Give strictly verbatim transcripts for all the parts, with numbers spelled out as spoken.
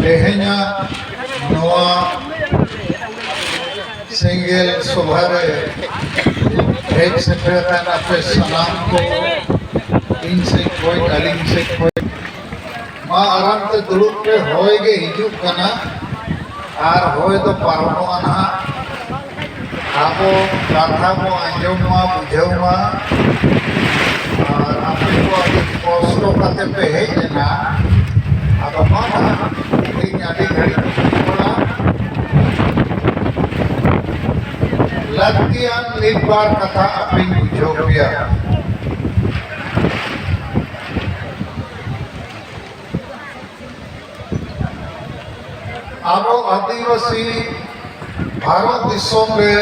ᱛᱮᱦᱮᱧᱟᱜ ᱱᱚᱣᱟ ᱥᱮᱸᱜᱮᱞ ᱥᱚᱵᱷᱟ ᱨᱮ ᱦᱮᱡ ᱥᱮᱴᱮᱨ ᱟᱠᱟᱱ ᱟᱯᱮ ᱥᱟᱱᱟᱢ ᱠᱚ, ᱤᱧ ᱥᱮᱫ ᱠᱷᱚᱱ, ᱟᱹᱞᱤᱧ ᱥᱮᱫ ᱠᱷᱚᱱ, ᱢᱟ ᱟᱨᱟᱢ ᱛᱮ ᱫᱩᱲᱩᱵ ᱯᱮ, ᱦᱚᱭ ᱜᱮ ᱦᱤᱡᱩᱜ ᱠᱟᱱᱟ ᱟᱨ ᱦᱚᱭ ᱫᱚ ᱯᱟᱨᱚᱢᱚᱜᱼᱟ ᱱᱟᱦᱟᱜ᱾ ᱟᱵᱚ ᱠᱟᱛᱷᱟ ᱵᱚ ᱟᱸᱡᱚᱢ ᱢᱟ, ᱵᱩᱡᱷᱟᱹᱣ ᱢᱟ᱾ ᱟᱨ ᱟᱯᱮ ᱠᱚ ᱟᱹᱰᱤ ᱠᱚᱥᱴᱚ ᱠᱟᱛᱮ ᱯᱮ ᱦᱮᱡ ᱮᱱᱟ, ᱟᱫᱚ ᱢᱟ ᱱᱟᱦᱟᱜ ᱤᱧ ᱟᱹᱰᱤ ᱜᱷᱟᱹᱲᱤᱡ ᱤᱧ ᱨᱚᱲᱟ᱾ ᱞᱟᱹᱠᱛᱤᱭᱟᱱ ᱢᱤᱫ ᱵᱟᱨ ᱠᱟᱛᱷᱟ ᱟᱯᱮᱧ ᱵᱩᱡᱷᱟᱹᱣ ᱯᱮᱭᱟ᱾ ᱟᱵᱚ ᱟᱹᱫᱤᱵᱟᱹᱥᱤ ᱵᱷᱟᱨᱚᱛ ᱫᱤᱥᱚᱢ ᱨᱮ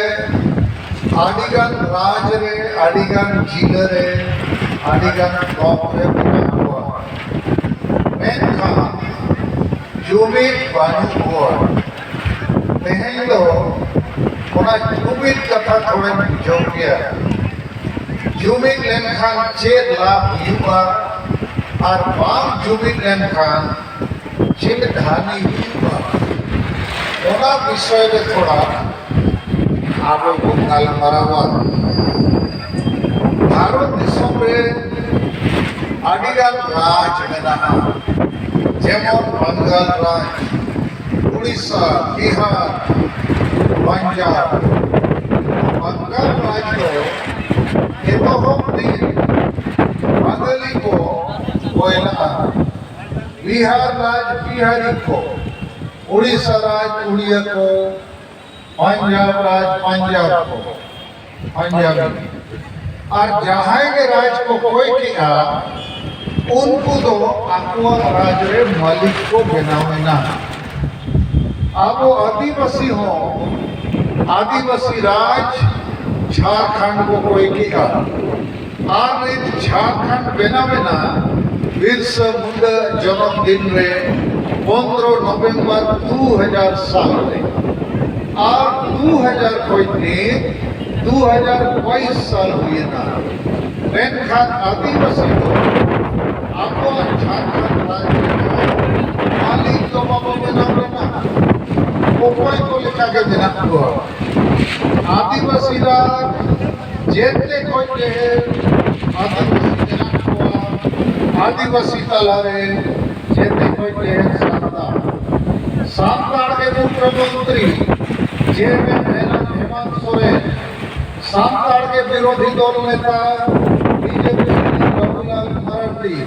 ᱟᱹᱰᱤᱜᱟᱱ ᱨᱟᱡᱽ ᱨᱮ, ᱟᱹᱰᱤᱜᱟᱱ ᱡᱤᱞᱟᱹ ᱨᱮ, ᱟᱹᱰᱤᱜᱟᱱ ᱠᱚᱢ ᱨᱮ ᱢᱮᱱᱟᱜ ᱠᱚᱣᱟ, ᱢᱮᱱᱠᱷᱟᱱ ᱡᱩᱢᱤᱫ ᱵᱟᱹᱱᱩᱜ ᱠᱚᱣᱟ᱾ ᱛᱮᱦᱮᱧ ᱫᱚ ᱚᱱᱟ ᱡᱩᱢᱤᱫ ᱠᱟᱛᱷᱟ ᱛᱷᱚᱲᱟᱧ ᱵᱩᱡᱷᱟᱹᱣ ᱯᱮᱭᱟ᱾ ᱡᱩᱢᱤᱫ ᱞᱮᱱᱠᱷᱟᱱ ᱪᱮᱫ ᱞᱟᱵᱷ ᱦᱩᱭᱩᱜᱼᱟ ᱟᱨ ᱵᱟᱝ ᱡᱩᱢᱤᱫ ᱞᱮᱱᱠᱷᱟᱱ ᱪᱮᱫ ᱦᱟᱹᱱᱤ ᱦᱩᱭᱩᱜᱼᱟ, ᱚᱱᱟ ᱵᱤᱥᱚᱭ ᱨᱮ ᱛᱷᱚᱲᱟ ᱟᱵᱚ ᱵᱚᱱ ᱜᱟᱞᱢᱟᱨᱟᱣᱟ᱾ ᱵᱷᱟᱨᱚᱛ ᱫᱤᱥᱚᱢ ᱨᱮ ᱟᱹᱰᱤᱜᱟᱱ ᱨᱟᱡᱽ ᱢᱮᱱᱟᱜᱼᱟ, ᱡᱮᱢᱚᱱ ᱵᱟᱝᱜᱟᱞ ᱨᱟᱡᱽ, ᱩᱲᱤᱥᱥᱟ, ᱵᱤᱦᱟᱨ, ᱯᱟᱧᱡᱟᱵᱽ᱾ ᱵᱟᱝᱜᱟᱞ ᱨᱟᱡᱽ ᱫᱚ ᱮᱛᱚᱦᱚᱵ ᱫᱤᱱ ᱵᱟᱝᱜᱟᱞᱤ ᱠᱚ ᱦᱩᱭ ᱞᱮᱱᱟ᱾ ᱵᱤᱦᱟᱨ ᱨᱟᱡᱽ ᱵᱤᱦᱟᱨᱤ ᱠᱚ, ᱩᱲᱤᱥᱥᱟ ᱨᱟᱡᱽ ᱩᱲᱤᱭᱟ ᱠᱚ, ᱯᱟᱧᱡᱟᱵᱽ ᱨᱟᱡᱽ ᱯᱟᱧᱡᱟᱵᱽ ᱠᱚ, ᱯᱟᱧᱡᱟᱵᱤ᱾ ᱟᱨ ᱡᱟᱦᱟᱸᱭ ᱜᱮ ᱨᱟᱡᱽ ᱠᱚ ᱠᱚᱭ ᱠᱮᱜᱼᱟ, ᱩᱱᱠᱩ ᱫᱚ ᱟᱠᱚᱣᱟᱜ ᱨᱟᱡᱽ ᱨᱮ ᱢᱟᱹᱞᱤᱠ ᱠᱚ ᱵᱮᱱᱟᱣ ᱮᱱᱟ᱾ ᱟᱵᱚ ᱟᱹᱫᱤᱵᱟᱹᱥᱤ ᱦᱚᱸ ᱟᱹᱫᱤᱵᱟᱹᱥᱤ ᱨᱟᱡᱽ ᱡᱷᱟᱲᱠᱷᱚᱸᱰ ᱠᱚ ᱠᱚᱭ ᱠᱮᱜᱼᱟ᱾ ᱟᱨ ᱱᱤᱛ ᱡᱷᱟᱲᱠᱷᱚᱸᱰ ᱵᱮᱱᱟᱣ ᱮᱱᱟ ᱵᱤᱨᱥᱟ ᱢᱩᱱᱰᱟ ᱡᱚᱱᱚᱢ ᱫᱤᱱ ᱨᱮ, ᱯᱚᱱᱫᱽᱨᱚ ᱱᱚᱵᱷᱮᱢᱵᱚᱨ ᱫᱩ ᱦᱟᱡᱟᱨ ᱥᱟᱞ ᱨᱮ᱾ ᱟᱨ ᱫᱩ ᱦᱟᱡᱟᱨ ᱠᱷᱚᱱ ᱱᱤᱛ ᱫᱩ ᱦᱟᱡᱟᱨ ᱵᱟᱭᱤᱥ ᱥᱟᱞ ᱦᱩᱭᱮᱱᱟ᱾ ᱢᱮᱱᱠᱷᱟᱱ ᱟᱹᱫᱤᱵᱟᱹᱥᱤ ᱫᱚ ᱟᱵᱚᱣᱟᱜ ᱡᱷᱟᱲᱠᱷᱚᱸᱰ ᱨᱟᱡᱽ ᱨᱮᱫᱚ ᱢᱟᱹᱞᱤᱠ ᱫᱚ ᱵᱟᱵᱚ ᱵᱮᱱᱟᱣ ᱞᱮᱱᱟ, ᱚᱠᱚᱭ ᱠᱚ ᱞᱮᱠᱟ ᱜᱮ ᱢᱮᱱᱟᱜ ᱠᱚᱣᱟ᱾ ᱟᱹᱫᱤᱵᱟᱹᱥᱤ ᱨᱟᱡᱽ ᱡᱮᱛᱮ ᱠᱷᱚᱱ ᱰᱷᱮᱨ ᱟᱹᱫᱤᱵᱟᱹᱥᱤ ᱢᱮᱱᱟᱜ ᱠᱚᱣᱟ᱾ ᱟᱹᱫᱤᱵᱟᱹᱥᱤ ᱛᱟᱞᱟᱨᱮ ᱡᱮᱛᱮ ᱠᱷᱚᱱ ᱰᱷᱮᱨ ᱥᱟᱱᱛᱟᱲ᱾ ᱥᱟᱱᱛᱟᱲ ᱜᱮ ᱢᱩᱠᱷᱭᱚᱢᱚᱱᱛᱨᱤ, ᱡᱮ ᱢᱮᱱ ᱦᱮᱢᱚᱱᱛ ᱥᱚᱨᱮᱱ᱾ ᱥᱟᱱᱛᱟᱲ ᱜᱮ ᱵᱤᱨᱳᱫᱷᱤ ᱫᱚᱞ ᱱᱮᱛᱟ ᱵᱤᱡᱮᱯᱤ ᱨᱤᱱᱤᱡ ᱵᱟᱵᱩᱞᱟᱞ ᱢᱟᱨᱟᱱᱰᱤ᱾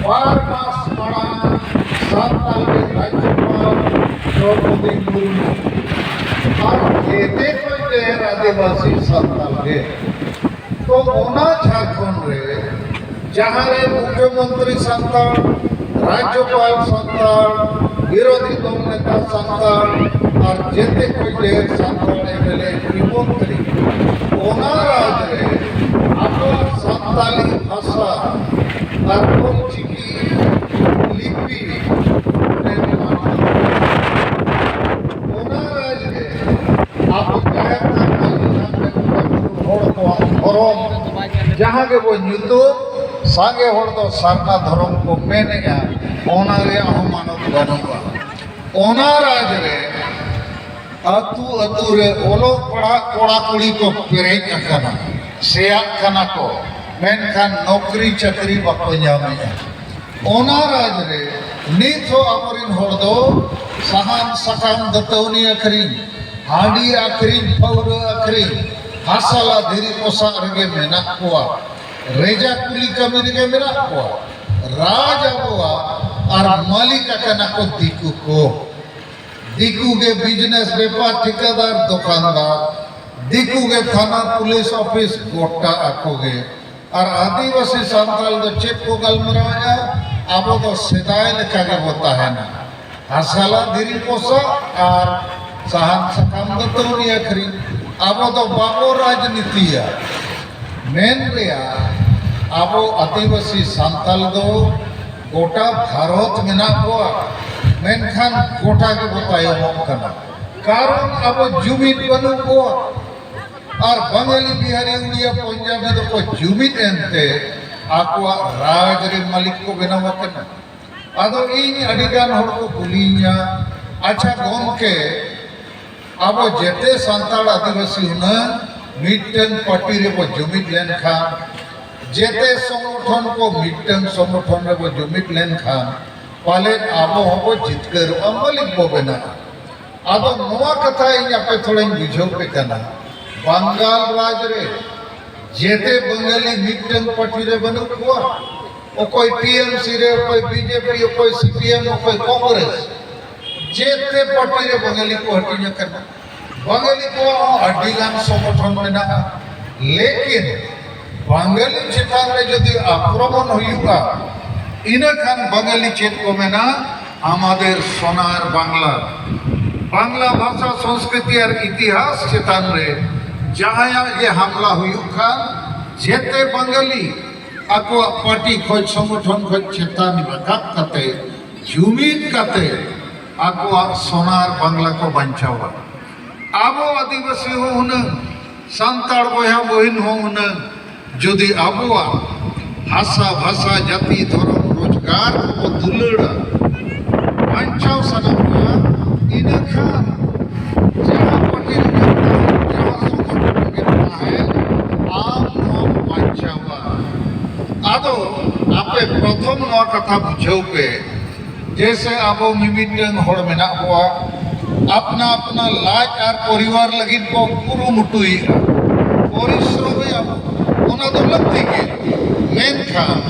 ᱵᱟᱨ ᱢᱟᱥ ᱢᱟᱲᱟᱝ ᱥᱟᱱᱛᱟᱲ ᱜᱮ ᱨᱟᱡᱽᱡᱚᱯᱟᱞ ᱫᱨᱚᱣᱯᱚᱫᱤ ᱢᱩᱨᱢᱩ᱾ ᱟᱨ ᱡᱮᱛᱮ ᱠᱷᱚᱱ ᱰᱷᱮᱨ ᱟᱹᱫᱤᱵᱟᱹᱥᱤ ᱥᱟᱱᱛᱟᱲ ᱜᱮ᱾ ᱛᱚ ᱚᱱᱟ ᱡᱷᱟᱲᱠᱷᱚᱸᱰ ᱨᱮ ᱡᱟᱦᱟᱸ ᱨᱮ ᱢᱩᱠᱷᱭᱚᱢᱚᱱᱛᱨᱤ ᱥᱟᱱᱛᱟᱲ, ᱨᱟᱡᱽᱡᱚᱯᱟᱞ ᱥᱟᱱᱛᱟᱲ, ᱵᱤᱨᱳᱫᱷᱤ ᱫᱚᱞ ᱱᱮᱛᱟ ᱥᱟᱱᱛᱟᱲ, ᱟᱨ ᱡᱮᱛᱮ ᱠᱷᱚᱱ ᱰᱷᱮᱨ Santal M L A M P ᱢᱚᱱᱛᱨᱤ, ᱚᱱᱟ ᱨᱟᱡᱽ ᱨᱮ ᱟᱵᱚᱣᱟᱜ ᱥᱟᱱᱛᱟᱞᱤ ᱵᱷᱟᱥᱟ ᱟᱨ ᱚᱞ ᱪᱤᱠᱤ ᱞᱤᱯᱤ ᱨᱮ ᱚᱱᱟ ᱨᱟᱡᱽ ᱨᱮ ᱟᱵᱚ ᱡᱟᱦᱮᱨ ᱛᱷᱟᱱ ᱢᱟᱹᱡᱷᱤ ᱛᱷᱟᱱ ᱨᱮ ᱵᱚᱸᱜᱟ ᱵᱩᱨᱩ ᱦᱚᱲ ᱠᱚᱣᱟᱜ ᱫᱷᱚᱨᱚᱢ ᱡᱟᱦᱟᱸ ᱜᱮᱵᱚ ᱧᱩᱛᱩᱢ, ᱥᱟᱸᱜᱮ ᱦᱚᱲ ᱫᱚ ᱥᱟᱨᱱᱟ ᱫᱷᱚᱨᱚᱢ ᱠᱚ ᱢᱮᱱᱮᱜᱼᱟ, ᱚᱱᱟ ᱨᱮᱭᱟᱜ ᱦᱚᱸ ᱢᱟᱱᱚᱛ ᱵᱟᱹᱱᱩᱜᱼᱟ᱾ ᱚᱱᱟ ᱨᱟᱡᱽ ᱨᱮ ᱟᱹᱛᱩ ᱟᱹᱛᱩ ᱨᱮ ᱚᱞᱚᱜ ᱯᱟᱲᱦᱟᱜ ᱠᱚᱲᱟ ᱠᱩᱲᱤ ᱠᱚ ᱯᱮᱨᱮᱡ ᱟᱠᱟᱱᱟ, ᱥᱮᱭᱟᱜ ᱠᱟᱱᱟ ᱠᱚ, ᱢᱮᱱᱠᱷᱟᱱ ᱱᱚᱠᱨᱤ ᱪᱟᱹᱠᱨᱤ ᱵᱟᱠᱚ ᱧᱟᱢᱮᱜᱼᱟ᱾ ᱚᱱᱟ ᱨᱟᱡᱽ ᱨᱮ ᱱᱤᱛ ᱦᱚᱸ ᱟᱵᱚᱨᱮᱱ ᱦᱚᱲ ᱫᱚ ᱥᱟᱦᱟᱱ ᱥᱟᱠᱟᱢ ᱫᱟᱹᱛᱟᱹᱣᱱᱤ ᱟᱹᱠᱷᱨᱤᱧ, ᱦᱟᱺᱰᱤ ᱟᱹᱠᱷᱨᱤᱧ, ᱯᱟᱹᱣᱨᱟᱹ ᱟᱹᱠᱷᱨᱤᱧ, ᱦᱟᱥᱟᱞᱟ ᱫᱷᱤᱨᱤ ᱯᱚᱥᱟᱜ ᱨᱮᱜᱮ ᱢᱮᱱᱟᱜ ᱠᱚᱣᱟ᱾ ᱨᱮᱡᱟ ᱠᱩᱞᱤ ᱠᱟᱹᱢᱤ ᱨᱮᱜᱮ ᱢᱮᱱᱟᱜ ᱠᱚᱣᱟ᱾ ᱨᱟᱡᱽ ᱟᱵᱚᱣᱟᱜ ᱟᱨ ᱢᱟᱹᱞᱤᱠ ᱟᱠᱟᱱᱟ ᱠᱚ ᱫᱤᱠᱩ ᱠᱚ᱾ ᱫᱤᱠᱩ ᱜᱮ ᱵᱤᱡᱽᱱᱮᱥ, ᱵᱮᱯᱟᱨ, ᱴᱷᱤᱠᱟᱹᱫᱟᱨ, ᱫᱚᱠᱟᱱᱫᱟᱨ, ᱫᱤᱠᱩ ᱜᱮ ᱛᱷᱟᱱᱟ, ᱯᱩᱞᱤᱥ ᱚᱯᱷᱤᱥ, ᱜᱚᱴᱟ ᱟᱠᱚ ᱜᱮ᱾ ᱟᱨ ᱟᱹᱫᱤᱵᱟᱹᱥᱤ ᱥᱟᱱᱛᱟᱲ ᱫᱚ ᱪᱮᱫ ᱠᱚ ᱜᱟᱞᱢᱟᱨᱟᱣᱮᱫᱼᱟ? ᱟᱵᱚ ᱫᱚ ᱥᱮᱫᱟᱭ ᱞᱮᱠᱟ ᱜᱮᱵᱚ ᱛᱟᱦᱮᱱᱟ᱾ ᱦᱟᱥᱟᱞᱟ ᱫᱷᱤᱨᱤ ᱯᱚᱥᱟᱜ ᱟᱨ ᱥᱟᱦᱟᱱ ᱥᱟᱠᱟᱢ ᱫᱟᱹᱛᱟᱹᱣᱱᱤ ᱟᱹᱠᱷᱨᱤᱧ᱾ ᱟᱵᱚ ᱫᱚ ᱵᱟᱵᱚ ᱨᱟᱡᱽᱱᱤᱛᱤᱭᱟ᱾ ᱢᱮᱱ ᱨᱮᱭᱟᱜ, ᱟᱵᱚ ᱟᱹᱫᱤᱵᱟᱹᱥᱤ ᱥᱟᱱᱛᱟᱲ ᱫᱚ ᱜᱚᱴᱟ ᱵᱷᱟᱨᱚᱛ ᱢᱮᱱᱟᱜ ᱠᱚᱣᱟ, ᱢᱮᱱᱠᱷᱟᱱ ᱜᱚᱴᱟ ᱜᱮᱵᱚ ᱛᱟᱭᱚᱢᱚᱜ ᱠᱟᱱᱟ᱾ ᱠᱟᱨᱚᱱ ᱟᱵᱚ ᱡᱩᱢᱤᱫ ᱵᱟᱹᱱᱩᱜ ᱠᱚᱣᱟ᱾ ᱟᱨ ᱵᱟᱝᱟᱞᱤ, ᱵᱤᱦᱟᱨᱤ, ᱩᱲᱤᱭᱟ, ᱯᱚᱧᱡᱟᱵᱤ ᱫᱚᱠᱚ ᱡᱩᱢᱤᱫ ᱮᱱᱛᱮ ᱟᱠᱚᱣᱟᱜ ᱨᱟᱡᱽ ᱨᱮ ᱢᱟᱹᱞᱤᱠ ᱠᱚ ᱵᱮᱱᱟᱣ ᱟᱠᱟᱱᱟ᱾ ᱟᱫᱚ ᱤᱧ ᱟᱹᱰᱤ ᱜᱟᱱ ᱦᱚᱲ ᱠᱚ ᱠᱩᱞᱤᱭᱤᱧᱟ, "ᱟᱪᱪᱷᱟ ᱜᱚᱢᱠᱮ, ᱟᱵᱚ ᱡᱮᱛᱮ ᱥᱟᱱᱛᱟᱲ ᱟᱹᱫᱤᱵᱟᱹᱥᱤ ᱦᱩᱱᱟᱹᱝ ᱢᱤᱫᱴᱟᱝ ᱯᱟᱨᱴᱤ ᱨᱮᱵᱚ ᱡᱩᱢᱤᱫ ᱞᱮᱱᱠᱷᱟᱱ, ᱡᱮᱛᱮ ᱥᱚᱝᱜᱚᱴᱷᱚᱱ ᱠᱚ ᱢᱤᱫᱴᱟᱝ ᱥᱚᱝᱜᱚᱴᱷᱚᱱ ᱨᱮᱵᱚ ᱡᱩᱢᱤᱫ ᱞᱮᱱᱠᱷᱟᱱ ᱯᱟᱞᱮᱫ ᱟᱵᱚ ᱦᱚᱸᱵᱚ ᱡᱤᱛᱠᱟᱹᱨᱚᱜᱼᱟ, ᱢᱟᱹᱞᱤᱠ ᱵᱚ ᱵᱮᱱᱟᱜᱼᱟ?" ᱟᱫᱚ ᱱᱚᱣᱟ ᱠᱟᱛᱷᱟ ᱤᱧ ᱟᱯᱮ ᱛᱷᱚᱲᱟᱧ ᱵᱩᱡᱷᱟᱹᱣ ᱯᱮ ᱠᱟᱱᱟ, ᱵᱟᱝᱜᱟᱞ ᱨᱟᱡᱽ ᱨᱮ ᱡᱮᱛᱮ ᱵᱟᱝᱜᱟᱞᱤ ᱢᱤᱫᱴᱟᱝ ᱯᱟᱨᱴᱤ ᱨᱮ ᱵᱟᱹᱱᱩᱜ ᱠᱚᱣᱟ, ᱚᱠᱚᱭ ᱴᱤ ᱮᱢ ᱥᱤ ᱨᱮ, ᱚᱠᱚᱭ ᱵᱤ ᱡᱮ ᱯᱤ, ᱚᱠᱚᱭ ᱥᱤ ᱯᱤ ᱮᱢ, ᱚᱠᱚᱭ ᱠᱚᱝᱜᱨᱮᱥ, ᱡᱮᱛᱮ ᱯᱟᱨᱴᱤ ᱨᱮ ᱵᱟᱝᱜᱟᱞᱤ ᱠᱚ ᱦᱟᱹᱴᱤᱧ ᱟᱠᱟᱱᱟ᱾ ᱵᱟᱝᱜᱟᱞᱤ ᱠᱚᱣᱟᱜ ᱦᱚᱸ ᱟᱹᱰᱤ ᱜᱟᱱ ᱥᱚᱝᱜᱚᱴᱷᱚᱱ ᱢᱮᱱᱟᱜᱼᱟ, ᱞᱮᱠᱤᱱ ᱵᱟᱝᱜᱟᱞᱤ ᱪᱮᱛᱟᱱ ᱨᱮ ᱡᱩᱫᱤ ᱟᱠᱨᱚᱢᱚᱱ ᱦᱩᱭᱩᱜᱼᱟ, ᱤᱱᱟᱹ ᱠᱷᱟᱱ ᱵᱟᱝᱜᱟᱞᱤ ᱪᱮᱫ ᱠᱚ ᱢᱮᱱᱟ, ᱟᱢᱟᱫᱮᱨ ᱥᱳᱱᱟᱨ ᱵᱟᱝᱞᱟ, ᱵᱟᱝᱞᱟ ᱵᱷᱟᱥᱟ, ᱥᱚᱝᱥᱠᱨᱤᱛᱤ ᱟᱨ ᱤᱛᱤᱦᱟᱥ ᱪᱮᱛᱟᱱ ᱨᱮ ᱡᱟᱦᱟᱸᱭᱟᱜ ᱜᱮ ᱦᱟᱢᱞᱟ ᱦᱩᱭᱩᱜ ᱠᱷᱟᱱ, ᱡᱮᱛᱮ ᱵᱟᱝᱜᱟᱞᱤ ᱟᱠᱚᱣᱟᱜ ᱯᱟᱨᱴᱤ ᱠᱷᱚᱱ, ᱥᱚᱝᱜᱚᱴᱷᱚᱱ ᱠᱷᱚᱱ ᱪᱮᱛᱟᱱ ᱨᱟᱠᱟᱵ ᱠᱟᱛᱮ, ᱡᱩᱢᱤᱫ ᱠᱟᱛᱮ ᱟᱠᱚᱣᱟᱜ ᱥᱳᱱᱟᱨ ᱵᱟᱝᱞᱟ ᱠᱚ ᱵᱟᱧᱪᱟᱣᱟ᱾ ᱟᱵᱚ ᱟᱹᱫᱤᱵᱟᱹᱥᱤ ᱦᱚᱸ ᱦᱩᱱᱟᱹᱝ, ᱥᱟᱱᱛᱟᱲ ᱵᱚᱭᱦᱟ ᱵᱚᱦᱤᱱ ᱦᱚᱸ ᱦᱩᱱᱟᱹᱝ, ᱡᱩᱫᱤ ᱟᱵᱚᱣᱟᱜ ᱦᱟᱥᱟ, ᱵᱷᱟᱥᱟ, ᱡᱟᱹᱛᱤ, ᱫᱷᱚᱨᱚᱢ, ᱨᱳᱡᱽᱜᱟᱨ ᱠᱚᱵᱚ ᱫᱩᱞᱟᱹᱲᱟ, ᱵᱟᱧᱪᱟᱣ ᱥᱟᱱᱟ ᱵᱚᱱᱟ, ᱤᱱᱟᱹᱠᱷᱟᱱ ᱡᱟᱦᱟᱸ ᱯᱟᱨᱴᱤ ᱨᱮᱜᱮ ᱛᱟᱦᱮᱸ, ᱡᱟᱦᱟᱸ ᱥᱚᱝᱜᱚᱴᱷᱚᱱ ᱨᱮᱜᱮ ᱛᱟᱦᱮᱸ, ᱟᱢ ᱱᱚᱣᱟᱢ ᱵᱟᱧᱪᱟᱣᱟ᱾ ᱟᱫᱚ ᱟᱯᱮ ᱯᱨᱚᱛᱷᱚᱢ ᱱᱚᱣᱟ ᱠᱟᱛᱷᱟ ᱵᱩᱡᱷᱟᱹᱣ ᱯᱮ, ᱡᱮᱭᱥᱮ ᱟᱵᱚ ᱢᱤᱢᱤᱫᱴᱟᱹᱝ ᱦᱚᱲ ᱢᱮᱱᱟᱜ ᱵᱚᱣᱟ, ᱟᱯᱱᱟ ᱟᱯᱱᱟ ᱞᱟᱡ ᱟᱨ ᱯᱚᱨᱤᱵᱟᱨ ᱞᱟᱹᱜᱤᱫ ᱵᱚ ᱠᱩᱨᱩᱢᱩᱴᱩᱭᱮᱫᱼᱟ, ᱯᱚᱨᱤᱥᱨᱚᱢᱮᱫᱼᱟ ᱵᱚ, ᱚᱱᱟ ᱫᱚ ᱞᱟᱹᱠᱛᱤ ᱜᱮ᱾ ᱢᱮᱱᱠᱷᱟᱱ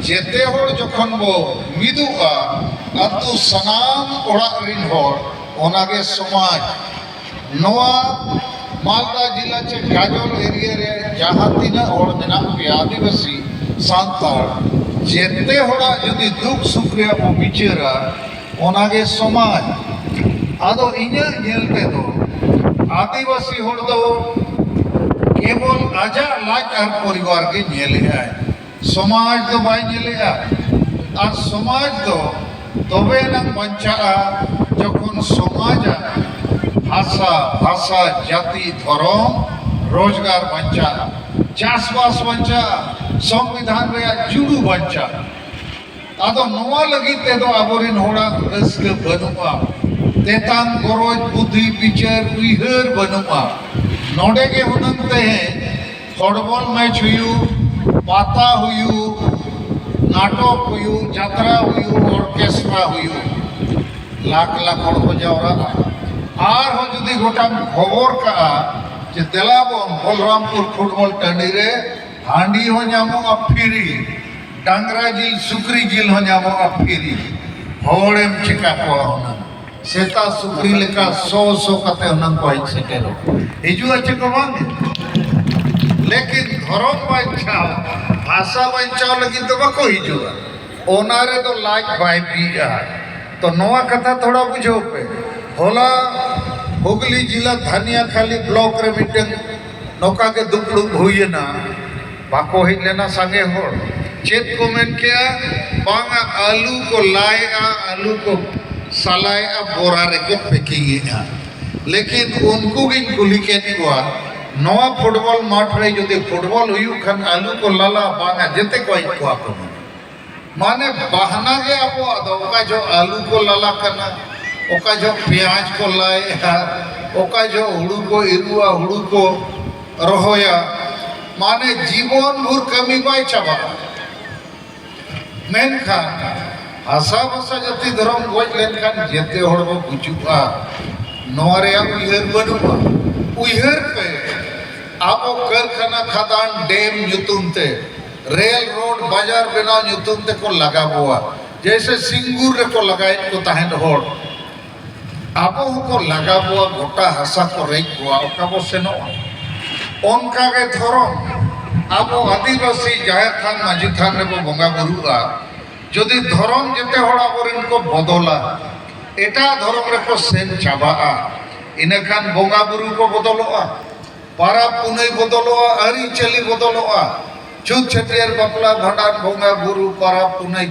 ᱡᱮᱛᱮ ᱦᱚᱲ ᱡᱚᱠᱷᱚᱱ ᱵᱚ ᱢᱤᱫᱚᱜᱼᱟ, ᱟᱹᱛᱩ ᱥᱟᱱᱟᱢ ᱚᱲᱟᱜ ᱨᱤᱱ ᱦᱚᱲ, ᱚᱱᱟᱜᱮ ᱥᱚᱢᱟᱡᱽ᱾ ᱱᱚᱣᱟ ᱢᱟᱞᱫᱟ ᱡᱤᱞᱟ ᱪᱮ ᱜᱟᱡᱚᱞ ᱮᱨᱤᱭᱟ ᱨᱮ ᱡᱟᱦᱟᱸ ᱛᱤᱱᱟᱹᱜ ᱦᱚᱲ ᱢᱮᱱᱟᱜ ᱯᱮᱭᱟ, ᱟᱹᱫᱤᱵᱟᱹᱥᱤ, ᱥᱟᱱᱛᱟᱲ, ᱡᱮᱛᱮ ᱦᱚᱲᱟᱜ ᱡᱩᱫᱤ ᱫᱩᱠ ᱥᱩᱠ ᱨᱮᱭᱟᱜ ᱵᱚ ᱵᱤᱪᱟᱹᱨᱟ, ᱚᱱᱟᱜᱮ ᱥᱚᱢᱟᱡᱽ᱾ ᱟᱫᱚ ᱤᱧᱟᱹᱜ ᱧᱮᱞ ᱛᱮᱫᱚ ᱟᱹᱫᱤᱵᱟᱹᱥᱤ ᱦᱚᱲ ᱫᱚ ᱠᱮᱵᱚᱞ ᱟᱡᱟᱜ ᱞᱟᱡ ᱟᱨ ᱯᱚᱨᱤᱵᱟᱨ ᱜᱮ ᱧᱮᱞᱮᱫᱼᱟᱭ, ᱥᱚᱢᱟᱡᱽ ᱫᱚ ᱵᱟᱭ ᱧᱮᱞᱮᱫᱼᱟ᱾ ᱟᱨ ᱥᱚᱢᱟᱡᱽ ᱫᱚ ᱛᱚᱵᱮ ᱮᱱᱟᱝ ᱵᱟᱧᱪᱟᱜᱼᱟ, ᱡᱚᱠᱷᱚᱱ ᱥᱚᱢᱟᱡᱟᱜ ᱦᱟᱥᱟ, ᱵᱷᱟᱥᱟ, ᱡᱟᱹᱛᱤ, ᱫᱷᱚᱨᱚᱢ, ᱨᱳᱡᱽᱜᱟᱨ ᱵᱟᱧᱪᱟᱜᱼᱟ, ᱪᱟᱥᱵᱟᱥ ᱵᱟᱧᱪᱟᱜᱼᱟ, ᱥᱚᱝᱵᱤᱫᱷᱟᱱ ᱨᱮᱭᱟᱜ ᱡᱩᱲᱩ ᱵᱟᱧᱪᱟᱜᱼᱟ᱾ ᱟᱫᱚ ᱱᱚᱣᱟ ᱞᱟᱹᱜᱤᱫ ᱛᱮᱫᱚ ᱟᱵᱚᱨᱮᱱ ᱦᱚᱲᱟᱜ ᱨᱟᱹᱥᱠᱟᱹ ᱵᱟᱹᱱᱩᱜᱼᱟ, ᱛᱮᱛᱟᱝ ᱜᱚᱨᱚᱡᱽ ᱵᱩᱫᱷᱤ ᱵᱤᱪᱟᱹᱨ ᱩᱭᱦᱟᱹᱨ ᱵᱟᱹᱱᱩᱜᱼᱟ᱾ ᱱᱚᱰᱮ ᱜᱮ ᱦᱩᱱᱟᱹᱝ ᱛᱮᱦᱮᱧ ᱯᱷᱩᱴᱵᱚᱞ ᱢᱮᱪ ᱦᱩᱭᱩᱜ, ᱯᱟᱛᱟ ᱦᱩᱭᱩᱜ, ᱱᱟᱴᱚᱠ ᱦᱩᱭᱩᱜ, ᱡᱟᱛᱨᱟ ᱦᱩᱭᱩᱜ, ᱚᱨᱠᱮᱥᱴᱨᱟ ᱦᱩᱭᱩᱜ, ᱞᱟᱠᱷ ᱞᱟᱠᱷ ᱦᱚᱲ ᱠᱚ ᱡᱟᱣᱨᱟᱜᱼᱟ᱾ ᱟᱨᱦᱚᱸ ᱡᱩᱫᱤ ᱜᱚᱴᱟᱢ ᱠᱷᱚᱵᱚᱨ ᱠᱟᱜᱼᱟ ᱡᱮ ᱫᱮᱞᱟ ᱵᱚᱱ ᱵᱚᱞᱨᱟᱢᱯᱩᱨ ᱯᱷᱩᱴᱵᱚᱞ ᱴᱟᱺᱰᱤ ᱨᱮ ᱦᱟᱺᱰᱤ ᱦᱚᱸ ᱧᱟᱢᱚᱜᱼᱟ ᱯᱷᱤᱨᱤ, ᱰᱟᱝᱨᱟ ᱡᱤᱞ ᱥᱩᱠᱨᱤ ᱡᱤᱞ ᱦᱚᱸ ᱧᱟᱢᱚᱜᱼᱟ ᱯᱷᱤᱨᱤ, ᱦᱚᱲᱮᱢ ᱪᱤᱠᱟ ᱠᱚᱣᱟ ᱦᱩᱱᱟᱹᱝ? ᱥᱮᱛᱟ ᱥᱩᱠᱨᱤ ᱞᱮᱠᱟ ᱥᱚ ᱥᱚ ᱠᱟᱛᱮ ᱦᱩᱱᱟᱹᱝ ᱠᱚ ᱦᱮᱡ ᱥᱮᱴᱮᱨᱚᱜᱼᱟ᱾ ᱦᱤᱡᱩᱜᱼᱟ ᱪᱮ ᱠᱚ ᱵᱟᱝ? ᱞᱮᱠᱤᱱ ᱫᱷᱚᱨᱚᱢ ᱵᱟᱧᱪᱟᱣ, ᱵᱷᱟᱥᱟ ᱵᱟᱧᱪᱟᱣ ᱞᱟᱹᱜᱤᱫ ᱫᱚ ᱵᱟᱠᱚ ᱦᱤᱡᱩᱜᱼᱟ᱾ ᱚᱱᱟ ᱨᱮᱫᱚ ᱞᱟᱡ ᱵᱟᱭ ᱵᱤᱜᱼᱟ᱾ ᱛᱚ ᱱᱚᱣᱟ ᱠᱟᱛᱷᱟ ᱛᱷᱚᱲᱟ ᱵᱩᱡᱷᱟᱹᱣ ᱯᱮ᱾ ᱦᱚᱞᱟ ᱦᱩᱜᱽᱞᱤ ᱡᱤᱞᱟ ᱫᱷᱟᱱᱤᱭᱟᱠᱷᱟᱞᱤ ᱵᱞᱚᱠ ᱨᱮ ᱢᱤᱫᱴᱟᱝ ᱱᱚᱝᱠᱟ ᱜᱮ ᱫᱩᱯᱲᱩᱵ ᱦᱩᱭᱮᱱᱟ, ᱵᱟᱠᱚ ᱦᱮᱡ ᱞᱮᱱᱟ ᱥᱟᱸᱜᱮ ᱦᱚᱲ᱾ ᱪᱮᱫ ᱠᱚ ᱢᱮᱱ ᱠᱮᱜᱼᱟ? ᱵᱟᱝᱟ, ᱟᱹᱞᱩ ᱠᱚ ᱞᱟᱭᱮᱜᱼᱟ, ᱟᱹᱞᱩ ᱠᱚ ᱥᱟᱞᱟᱭᱮᱜᱼᱟ, ᱵᱚᱨᱟ ᱨᱮᱠᱚ ᱯᱮᱠᱤᱝ ᱮᱜᱼᱟ᱾ ᱞᱮᱠᱤᱱ ᱩᱱᱠᱩ ᱜᱤᱧ ᱠᱩᱞᱤ ᱠᱮᱫ ᱠᱚᱣᱟ, ᱱᱚᱣᱟ ᱯᱷᱩᱴᱵᱚᱞ ᱢᱟᱴᱷ ᱨᱮ ᱡᱩᱫᱤ ᱯᱷᱩᱴᱵᱚᱞ ᱦᱩᱭᱩᱜ ᱠᱷᱟᱱ ᱟᱹᱞᱩ ᱠᱚ ᱞᱟᱞᱟ? ᱵᱟᱝᱟ, ᱡᱮᱛᱮ ᱠᱚ ᱦᱮᱡ ᱠᱚᱣᱟ ᱠᱚ᱾ ᱢᱟᱱᱮ ᱵᱟᱦᱱᱟ ᱜᱮ ᱟᱵᱚᱣᱟᱜ ᱫᱚ, ᱚᱠᱟ ᱡᱚᱦᱚᱜ ᱟᱹᱞᱩ ᱠᱚ ᱞᱟᱞᱟ ᱠᱟᱱᱟ, ᱚᱠᱟ ᱡᱚᱦᱚᱜ ᱯᱮᱸᱭᱟᱡᱽ ᱠᱚ ᱞᱟᱭᱮᱜᱼᱟ, ᱚᱠᱟ ᱡᱚᱦᱚᱜ ᱦᱩᱲᱩ ᱠᱚ ᱤᱨᱩᱜᱼᱟ, ᱦᱩᱲᱩ ᱠᱚ ᱨᱚᱦᱚᱭᱟ, ᱢᱟᱱᱮ ᱡᱤᱵᱚᱱ ᱵᱷᱳᱨ ᱠᱟᱹᱢᱤ ᱵᱟᱭ ᱪᱟᱵᱟᱜᱼᱟ᱾ ᱢᱮᱱᱠᱷᱟᱱ ᱦᱟᱥᱟ ᱵᱷᱟᱥᱟ ᱡᱟᱹᱛᱤ ᱫᱷᱚᱨᱚᱢ ᱜᱚᱡ ᱞᱮᱱᱠᱷᱟᱱ ᱡᱮᱛᱮ ᱦᱚᱲ ᱵᱚ ᱜᱩᱡᱩᱜᱼᱟ, ᱱᱚᱣᱟ ᱨᱮᱭᱟᱜ ᱩᱭᱦᱟᱹᱨ ᱵᱟᱹᱱᱩᱜᱼᱟ᱾ ᱩᱭᱦᱟᱹᱨ ᱯᱮ, ᱟᱵᱚ ᱠᱟᱹᱨᱠᱷᱟᱱᱟ, ᱠᱷᱟᱫᱟᱱ, ᱰᱮᱢ ᱧᱩᱛᱩᱢ ᱛᱮ, ᱨᱮᱞ, ᱨᱳᱰ, ᱵᱟᱡᱟᱨ ᱵᱮᱱᱟᱣ ᱧᱩᱛᱩᱢ ᱛᱮᱠᱚ ᱞᱟᱜᱟ ᱵᱚᱣᱟ᱾ ᱡᱮᱭᱥᱮ ᱥᱤᱝᱜᱩᱨ ᱨᱮᱠᱚ ᱞᱟᱜᱟᱭᱮᱫ ᱠᱚ ᱛᱟᱦᱮᱸᱫ ᱦᱚᱲ, ᱟᱵᱚ ᱦᱚᱸᱠᱚ ᱞᱟᱜᱟ ᱵᱚᱣᱟ, ᱜᱚᱴᱟ ᱦᱟᱥᱟ ᱠᱚ ᱨᱮᱡ ᱵᱚᱣᱟ, ᱚᱠᱟ ᱵᱚ ᱥᱮᱱᱚᱜᱼᱟ? ᱚᱱᱠᱟ ᱜᱮ ᱫᱷᱚᱨᱚᱢ, ᱟᱵᱚ ᱟᱹᱫᱤᱵᱟᱹᱥᱤ ᱡᱟᱦᱮᱨ ᱛᱷᱟᱱ, ᱢᱟᱹᱡᱷᱤ ᱛᱷᱟᱱ ᱨᱮᱵᱚ ᱵᱚᱸᱜᱟ ᱵᱩᱨᱩᱜᱼᱟ, ᱡᱩᱫᱤ ᱫᱷᱚᱨᱚᱢ ᱡᱮᱛᱮ ᱦᱚᱲ ᱟᱵᱚᱨᱮᱱ ᱠᱚ ᱵᱚᱫᱚᱞᱟ, ᱮᱴᱟᱜ ᱫᱷᱚᱨᱚᱢ ᱨᱮᱠᱚ ᱥᱮᱱ ᱪᱟᱵᱟᱜᱼᱟ, ᱤᱱᱟᱹᱠᱷᱟᱱ ᱵᱚᱸᱜᱟ ᱵᱩᱨᱩ ᱠᱚ ᱵᱚᱫᱚᱞᱚᱜᱼᱟ, ᱯᱟᱨᱟᱵᱽ ᱯᱩᱱᱟᱹᱭ ᱵᱚᱫᱚᱞᱚᱜᱼᱟ, ᱟᱹᱨᱤᱪᱟᱹᱞᱤ ᱵᱚᱫᱚᱞᱚᱜᱼᱟ, ᱪᱷᱩᱛ ᱪᱷᱟᱹᱴᱭᱟᱹᱨ, ᱵᱟᱯᱞᱟ, ᱵᱷᱟᱸᱰᱟᱱ, ᱵᱚᱸᱜᱟ ᱵᱩᱨᱩ, ᱯᱟᱨᱟᱵᱽ ᱯᱩᱱᱟᱹᱭ